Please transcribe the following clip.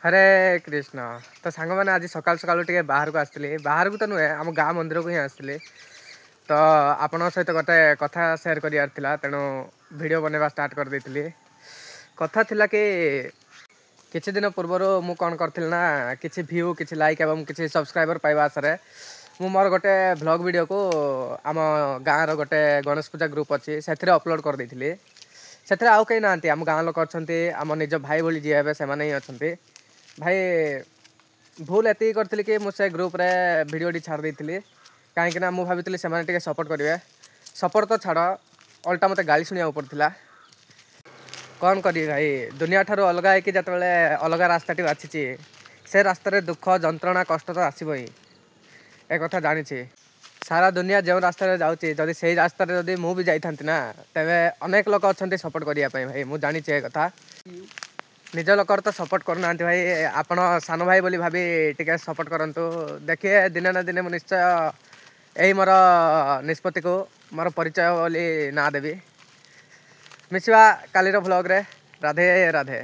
ହରେ କୃଷ୍ଣ। ତ ସାଙ୍ଗମାନେ, ଆଜି ସକାଳୁ ସକାଳୁ ଟିକେ ବାହାରକୁ ଆସିଥିଲି। ବାହାରକୁ ତ ନୁହେଁ, ଆମ ଗାଁ ମନ୍ଦିରକୁ ହିଁ ଆସିଥିଲି। ତ ଆପଣଙ୍କ ସହିତ ଗୋଟେ କଥା ସେୟାର କରିବାର ଥିଲା, ତେଣୁ ଭିଡ଼ିଓ ବନେଇବା ଷ୍ଟାର୍ଟ କରିଦେଇଥିଲି। କଥା ଥିଲା କି କିଛି ଦିନ ପୂର୍ବରୁ ମୁଁ କ'ଣ କରିଥିଲି ନା, କିଛି ଭ୍ୟୁ, କିଛି ଲାଇକ୍ ଏବଂ କିଛି ସବସ୍କ୍ରାଇବର ପାଇବା ଆଶାରେ ମୁଁ ମୋର ଗୋଟେ ଭ୍ଲଗ୍ ଭିଡ଼ିଓକୁ ଆମ ଗାଁର ଗୋଟେ ଗଣେଶ ପୂଜା ଗ୍ରୁପ୍ ଅଛି, ସେଥିରେ ଅପଲୋଡ଼ କରିଦେଇଥିଲି। ସେଥିରେ ଆଉ କେହି ନାହାନ୍ତି, ଆମ ଗାଁ ଲୋକ ଅଛନ୍ତି, ଆମ ନିଜ ଭାଇ ଭଳି ଯିଏ ହେବେ ସେମାନେ ହିଁ ଅଛନ୍ତି। ଭାଇ, ଭୁଲ ଏତିକି କରିଥିଲି କି ମୁଁ ସେ ଗ୍ରୁପ୍ରେ ଭିଡ଼ିଓଟି ଛାଡ଼ି ଦେଇଥିଲି, କାହିଁକିନା ମୁଁ ଭାବିଥିଲି ସେମାନେ ଟିକେ ସପୋର୍ଟ କରିବେ। ସପୋର୍ଟ ତ ଛାଡ଼, ଓଲଟା ମୋତେ ଗାଳି ଶୁଣିବାକୁ ପଡ଼ିଥିଲା। କ'ଣ କରିବି ଭାଇ, ଦୁନିଆ ଠାରୁ ଅଲଗା ହେଇକି ଯେତେବେଳେ ଅଲଗା ରାସ୍ତାଟି ବାଛିଛି, ସେ ରାସ୍ତାରେ ଦୁଃଖ, ଯନ୍ତ୍ରଣା, କଷ୍ଟ ତ ଆସିବ ହିଁ। ଏ କଥା ଜାଣିଛି। ସାରା ଦୁନିଆ ଯେଉଁ ରାସ୍ତାରେ ଯାଉଛି, ଯଦି ସେଇ ରାସ୍ତାରେ ଯଦି ମୁଁ ବି ଯାଇଥାନ୍ତି ନା, ତେବେ ଅନେକ ଲୋକ ଅଛନ୍ତି ସପୋର୍ଟ କରିବା ପାଇଁ। ଭାଇ, ମୁଁ ଜାଣିଛି ଏ କଥା। ନିଜ ଲୋକର ତ ସପୋର୍ଟ କରୁନାହାନ୍ତି। ଭାଇ, ଆପଣ ସାନ ଭାଇ ବୋଲି ଭାବି ଟିକେ ସପୋର୍ଟ କରନ୍ତୁ। ଦେଖିବେ, ଦିନେ ନା ଦିନେ ମୁଁ ନିଶ୍ଚୟ ଏଇ ମୋର ନିଷ୍ପତ୍ତିକୁ ମୋର ପରିଚୟ ବୋଲି ନାଁ ଦେବି। ମିଶିବା କାଲିର ଭ୍ଲଗ୍ରେ। ରାଧେ ରାଧେ।